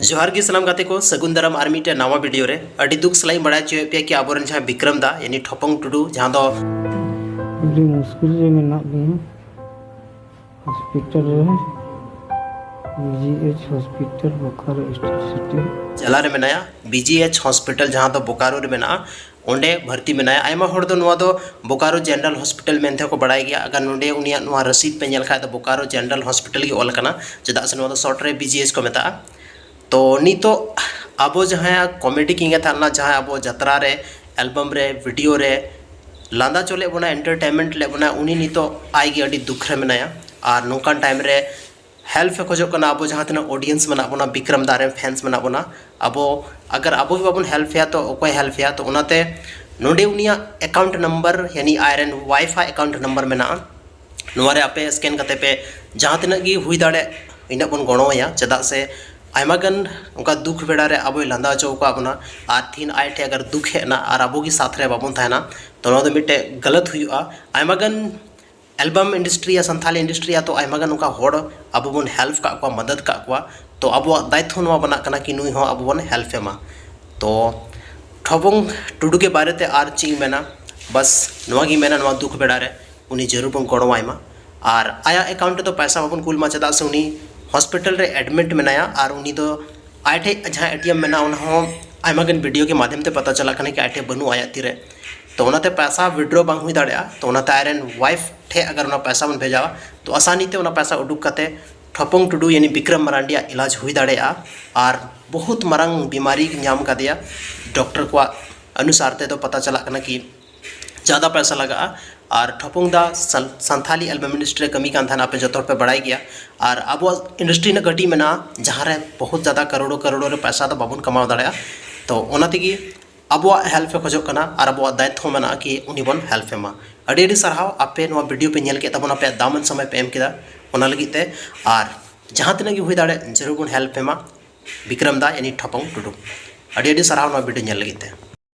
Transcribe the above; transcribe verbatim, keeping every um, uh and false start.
ᱡᱚᱦᱟᱨ ᱜᱮ ᱥᱟᱱᱟᱢ ᱜᱟᱛᱮ ᱠᱚ, ᱥᱟᱹᱜᱩᱱ ᱫᱟᱨᱟᱢ ᱟᱨ ᱢᱤᱫᱴᱮᱱ ᱱᱟᱣᱟ ᱵᱷᱤᱰᱤᱭᱳ ᱨᱮ᱾ ᱟᱹᱰᱤ ᱫᱩᱠ ᱥᱟᱞᱟᱜ ᱤᱧ ᱵᱟᱲᱟᱭ ᱦᱚᱪᱚᱭᱮᱫ ᱯᱮᱭᱟ ᱠᱤ ᱟᱵᱚᱨᱮᱱ ᱡᱟᱦᱟᱸ ᱵᱤᱠᱨᱚᱢ ᱫᱟ, ᱭᱟᱱᱤ ᱴᱷᱚᱯᱚᱝ ᱴᱩᱰᱩ, ᱡᱟᱦᱟᱸ ᱫᱚ ᱟᱹᱰᱤ ᱢᱩᱥᱠᱤᱞ ᱨᱮ ᱢᱮᱱᱟᱜ ᱞᱤᱧᱟ᱾ ᱦᱚᱥᱯᱤᱴᱟᱞ ᱨᱮ, B G H hospital, Bokaro state city. ᱡᱮᱞᱟ ᱨᱮ ᱢᱮᱱᱟᱭᱟ, ᱵᱤ ᱡᱤ ᱮᱭᱤᱪ ᱦᱚᱥᱯᱤᱴᱟᱞ, ᱡᱟᱦᱟᱸ ᱫᱚ ᱵᱳᱠᱟᱨᱳ ᱨᱮ ᱢᱮᱱᱟᱜᱼᱟ, ᱚᱸᱰᱮ ᱵᱷᱚᱨᱛᱤ ᱢᱮᱱᱟᱭᱟ᱾ ᱟᱭᱢᱟ ᱦᱚᱲ ᱫᱚ ᱱᱚᱣᱟ ᱫᱚ ᱵᱳᱠᱟᱨᱳ ᱡᱮᱱᱟᱨᱟᱞ ᱦᱚᱥᱯᱤᱴᱟᱞ ᱢᱮᱱᱛᱮ ᱦᱚᱸᱠᱚ ᱵᱟᱲᱟᱭ ᱜᱮᱭᱟ᱾ ᱟᱜᱟᱨ ᱱᱚᱰᱮ ᱩᱱᱤᱭᱟᱜ ᱱᱚᱣᱟ ᱨᱚᱥᱤᱫ ᱯᱮ ᱧᱮᱞ ᱠᱷᱟᱡ ᱫᱚ ᱵᱳᱠᱟᱨᱳ ᱡᱮᱱᱟᱨᱟᱞ ᱦᱚᱥᱯᱤᱴᱟᱞ ᱜᱮ ᱚᱞ ᱟᱠᱟᱱᱟ, ᱪᱮᱫᱟᱜ ᱥᱮ ᱱᱚᱣᱟ ᱫᱚ ᱥᱚᱨᱴ ᱨᱮ ᱵᱤ ᱡᱤ ᱮᱭᱤᱪ ᱠᱚ ᱢᱮᱛᱟᱜᱼᱟ᱾ ᱛᱚ ᱱᱤᱛᱚᱜ ᱟᱵᱚ ᱡᱟᱦᱟᱸᱭᱟᱜ ᱠᱚᱢᱮᱰᱤ ᱠᱤᱝ ᱮ ᱛᱟᱦᱮᱸ ᱞᱮᱱᱟ, ᱡᱟᱦᱟᱸᱭ ᱟᱵᱚ ᱡᱟᱛᱨᱟ ᱨᱮ, ᱮᱞᱵᱟᱢ ᱨᱮ, ᱵᱷᱤᱰᱤᱭᱳ ᱨᱮ ᱞᱟᱸᱫᱟ ᱦᱚᱪᱚ ᱞᱮᱫ ᱵᱚᱱᱟ, ᱮᱱᱴᱟᱨᱴᱮᱱᱢᱮᱱᱴ ᱞᱮᱫ ᱵᱚᱱᱟ, ᱩᱱᱤ ᱱᱤᱛᱚᱜ ᱟᱡ ᱜᱮ ᱟᱹᱰᱤ ᱫᱩᱠ ᱨᱮ ᱢᱮᱱᱟᱭᱟ᱾ ᱟᱨ ᱱᱚᱝᱠᱟᱱ ᱴᱟᱭᱤᱢ ᱨᱮ ᱦᱮᱞᱯ ᱮ ᱠᱷᱚᱡᱚᱜ ᱠᱟᱱᱟ ᱟᱵᱚ ᱡᱟᱦᱟᱸ ᱛᱤᱱᱟᱹᱜ ᱚᱰᱤᱭᱮᱱᱥ ᱢᱮᱱᱟᱜ ᱵᱚᱱᱟ, ᱵᱤᱠᱨᱚᱢ ᱫᱟ ᱨᱮᱱ ᱯᱷᱮᱱᱥ ᱢᱮᱱᱟᱜ ᱵᱚᱱᱟ᱾ ᱟᱵᱚ ᱟᱜᱟᱨ ᱟᱵᱚ ᱜᱮ ᱵᱟᱵᱚᱱ ᱦᱮᱞᱯ ᱮᱭᱟ ᱛᱚ ᱚᱠᱚᱭ ᱦᱮᱞᱯ ᱮᱭᱟ? ᱛᱚ ᱚᱱᱟᱛᱮ ᱱᱚᱰᱮ ᱩᱱᱤᱭᱟᱜ ᱮᱠᱟᱣᱩᱱᱴ ᱱᱟᱢᱵᱟᱨ, ᱭᱟᱱᱤ ᱟᱡᱨᱮᱱ ᱣᱟᱭᱤᱯᱷ ᱟᱜ ᱮᱠᱟᱣᱩᱱᱴ ᱱᱟᱢᱵᱟᱨ ᱢᱮᱱᱟᱜᱼᱟ᱾ ᱱᱚᱣᱟ ᱨᱮ ᱟᱯᱮ ᱥᱠᱮᱱ ᱠᱟᱛᱮ ᱯᱮ ᱡᱟᱦᱟᱸ ᱛᱤᱱᱟᱹᱜ ᱜᱮ ᱦᱩᱭ ᱫᱟᱲᱮᱭᱟᱜ ᱤᱱᱟᱹᱜ ᱵᱚᱱ ᱜᱚᱲᱚ ᱟᱭᱟ, ᱪᱮᱫᱟᱜ ᱥᱮ ᱟᱭᱢᱟ ᱜᱟᱱ ᱚᱱᱠᱟ ᱫᱩᱠ ᱵᱮᱲᱟ ᱨᱮ ᱟᱵᱚᱭ ᱞᱟᱸᱫᱟ ᱦᱚᱪᱚ ᱟᱠᱟᱫ ᱵᱚᱱᱟ᱾ ᱟᱨ ᱛᱤᱦᱤᱧ ᱟᱡ ᱴᱷᱮᱡ ᱟᱜᱟᱨ ᱫᱩᱠ ᱦᱮᱡ ᱮᱱᱟ ᱟᱨ ᱟᱵᱚ ᱜᱮ ᱥᱟᱛᱷ ᱨᱮ ᱵᱟᱵᱚᱱ ᱛᱟᱦᱮᱱᱟ, ᱛᱚ ᱱᱚᱣᱟ ᱫᱚ ᱢᱤᱫᱴᱮᱡ ᱜᱟᱞᱟᱛ ᱦᱩᱭᱩᱜᱼᱟ᱾ ᱟᱭᱢᱟ ᱜᱟᱱ ᱮᱞᱵᱟᱢ ᱤᱱᱰᱟᱥᱴᱨᱤ ᱭᱟ, ᱥᱟᱱᱛᱷᱟᱞᱤ ᱤᱱᱰᱟᱥᱴᱨᱤ ᱭᱟ, ᱛᱚ ᱟᱭᱢᱟ ᱜᱟᱱ ᱚᱱᱠᱟ ᱦᱚᱲ ᱟᱵᱚ ᱵᱚᱱ ᱦᱮᱞᱯ ᱠᱟᱜ ᱠᱚᱣᱟ, ᱢᱚᱫᱚᱫ ᱠᱟᱜ ᱠᱚᱣᱟ᱾ ᱛᱚ ᱟᱵᱚᱣᱟᱜ ᱫᱟᱭᱤᱛᱛᱷᱚ ᱱᱚᱣᱟ ᱵᱮᱱᱟᱜ ᱠᱟᱱᱟ ᱠᱤ ᱱᱩᱭ ᱦᱚᱸ ᱟᱵᱚ ᱵᱚᱱ ᱦᱮᱞᱯ ᱮ ᱢᱟ᱾ ᱛᱚ ᱴᱷᱚᱵᱚᱝ ᱴᱩᱰᱩ ᱜᱮ ᱵᱟᱨᱮᱛᱮ ᱟᱨ ᱪᱮᱫ ᱤᱧ ᱢᱮᱱᱟ, ᱵᱟᱥ ᱱᱚᱣᱟ ᱜᱤᱧ ᱢᱮᱱᱟ, ᱱᱚᱣᱟ ᱫᱩᱠ ᱵᱮᱲᱟ ᱨᱮ ᱩᱱᱤ ᱡᱟᱹᱨᱩᱲ ᱵᱚᱱ ᱜᱚᱲᱚᱣᱟᱭ ᱢᱟ᱾ ᱟᱨ ᱟᱭᱟᱜ ᱮᱠᱟᱣᱩᱱᱴ ᱨᱮᱫᱚ ᱯᱚᱭᱥᱟ ᱵᱟᱵᱚᱱ ᱠᱩᱞ ᱢᱟ, ᱪᱮᱫᱟᱜ ᱥᱮ ᱩᱱᱤ ᱦᱚᱥᱯᱤᱴᱟᱞ ᱨᱮ ᱮᱰᱢᱤᱴ ᱢᱮᱱᱟᱭᱟ᱾ ᱟᱨ ᱩᱱᱤ ᱫᱚ ᱟᱡ ᱴᱷᱮᱡ ᱡᱟᱦᱟᱸ ᱮ ᱴᱤ ᱮᱢ ᱢᱮᱱᱟᱜᱼᱟ, ᱚᱱᱟ ᱦᱚᱸ ᱟᱭᱢᱟ ᱜᱟᱱ ᱵᱷᱤᱰᱤᱭᱳ ᱜᱮ ᱢᱟᱫᱷᱭᱚᱢ ᱛᱮ ᱯᱟᱛᱟ ᱪᱟᱞᱟᱜ ᱠᱟᱱᱟ ᱠᱤ ᱟᱡ ᱴᱷᱮᱡ ᱵᱟᱹᱱᱩᱜᱼᱟ ᱟᱭᱟᱜ ᱛᱤᱨᱮ᱾ ᱛᱚ ᱚᱱᱟᱛᱮ ᱯᱚᱭᱥᱟ ᱣᱤᱛᱰᱨᱚ ᱵᱟᱝ ᱦᱩᱭ ᱫᱟᱲᱮᱭᱟᱜᱼᱟ᱾ ᱛᱚ ᱚᱱᱟᱛᱮ ᱟᱡᱨᱮᱱ ᱣᱟᱭᱤᱯᱷ ᱴᱷᱮᱡ ᱟᱜᱟᱨ ᱚᱱᱟ ᱯᱚᱭᱥᱟ ᱵᱚᱱ ᱵᱷᱮᱡᱟᱣᱟ, ᱛᱚ ᱟᱥᱟᱱᱤ ᱛᱮ ᱚᱱᱟ ᱯᱚᱭᱥᱟ ᱩᱰᱩᱠ ᱠᱟᱛᱮ ᱴᱷᱚᱯᱚᱝ ᱴᱩᱰᱩ ᱭᱟᱱᱤ ᱵᱤᱠᱨᱚᱢ ᱢᱟᱨᱟᱱᱰᱤᱭᱟᱜ ᱤᱞᱟᱡᱽ ᱦᱩᱭ ᱫᱟᱲᱮᱭᱟᱜᱼᱟ᱾ ᱟᱨ ᱵᱚᱦᱩᱛ ᱢᱟᱨᱟᱝ ᱵᱤᱢᱟᱨᱤ ᱧᱟᱢ ᱠᱟᱫᱮᱭᱟ᱾ ᱰᱚᱠᱴᱚᱨ ᱠᱚᱣᱟᱜ ᱚᱱᱩᱥᱟᱨ ᱛᱮᱫᱚ ᱯᱟᱛᱟ ᱪᱟᱞᱟᱜ ᱠᱟᱱᱟ ᱠᱤ ᱡᱟᱫᱟ ᱯᱚᱭᱥᱟ ᱞᱟᱜᱟᱜᱼᱟ᱾ ᱟᱨ ᱴᱷᱚᱯᱚᱝ ᱫᱟ ᱥᱟᱱ-, ᱥᱟᱱᱛᱷᱟᱞᱤ ᱮᱞᱵᱟᱢ ᱤᱱᱰᱟᱥᱴᱨᱤ ᱨᱮ ᱠᱟᱹᱢᱤ ᱠᱟᱱ ᱛᱟᱦᱮᱱᱟ, ᱟᱯᱮ ᱡᱚᱛᱚ ᱦᱚᱲ ᱯᱮ ᱵᱟᱲᱟᱭ ᱜᱮᱭᱟ᱾ ᱟᱨ ᱟᱵᱚᱣᱟᱜ ᱤᱱᱰᱟᱥᱴᱨᱤ ᱨᱮᱱᱟᱜ ᱠᱟᱹᱴᱤᱡ ᱢᱮᱱᱟᱜᱼᱟ, ᱡᱟᱦᱟᱸ ᱨᱮ ᱵᱚᱦᱩᱛ ᱡᱟᱫᱟ ᱠᱟᱨᱳᱲᱚ ᱠᱟᱨᱳᱲᱚ ᱨᱮ ᱯᱚᱭᱥᱟ ᱫᱚ ᱵᱟᱵᱚᱱ ᱠᱟᱢᱟᱣ ᱫᱟᱲᱮᱭᱟᱜᱼᱟ᱾ ᱛᱚ ᱚᱱᱟ ᱛᱮᱜᱮ ᱟᱵᱚᱣᱟᱜ ᱦᱮᱞᱯ ᱮ ᱠᱷᱚᱡᱚᱜ ᱠᱟᱱᱟ ᱟᱨ ᱟᱵᱚᱣᱟᱜ ᱫᱟᱭᱤᱛᱛᱷᱚ ᱢᱮᱱᱟᱜᱼᱟ ᱠᱤ ᱩᱱᱤ ᱵᱚᱱ ᱦᱮᱞᱯ ᱮ ᱢᱟ᱾ ᱟᱹᱰᱤ ᱟᱹᱰᱤ ᱥᱟᱨᱦᱟᱣ, ᱟᱯᱮ ᱱᱚᱣᱟ ᱵᱷᱤᱰᱤᱭᱳ ᱯᱮ ᱧᱮᱞ ᱠᱮᱫ ᱛᱟᱵᱚᱱᱟ, ᱟᱯᱮᱭᱟᱜ ᱫᱟᱢᱟᱱ ᱥᱚᱢᱚᱭ ᱯᱮ ᱮᱢ ᱠᱮᱫᱟ ᱚᱱᱟ ᱞᱟᱹᱜᱤᱫ ᱛᱮ᱾ ᱟᱨ ᱡᱟᱦᱟᱸ ᱛᱤᱱᱟᱹᱜ ᱜᱮ ᱦᱩᱭ ᱫᱟᱲᱮᱭᱟᱜ ᱡᱟᱹᱨᱩᱲ ᱵᱚᱱ ᱦᱮᱞᱯ ᱮ ᱢᱟ ᱵᱤᱠᱨᱚᱢ ᱫᱟ ᱭᱟᱱᱤ ᱴᱷᱚᱯᱚᱝ ᱴᱩᱰᱩ᱾ ᱟᱹᱰᱤ ᱟᱹᱰᱤ ᱥᱟᱨᱦᱟᱣ ᱱᱚᱣᱟ ᱵᱷᱤᱰᱤᱭᱳ ᱧᱮᱞ ᱞᱟᱹᱜᱤᱫ ᱛᱮ᱾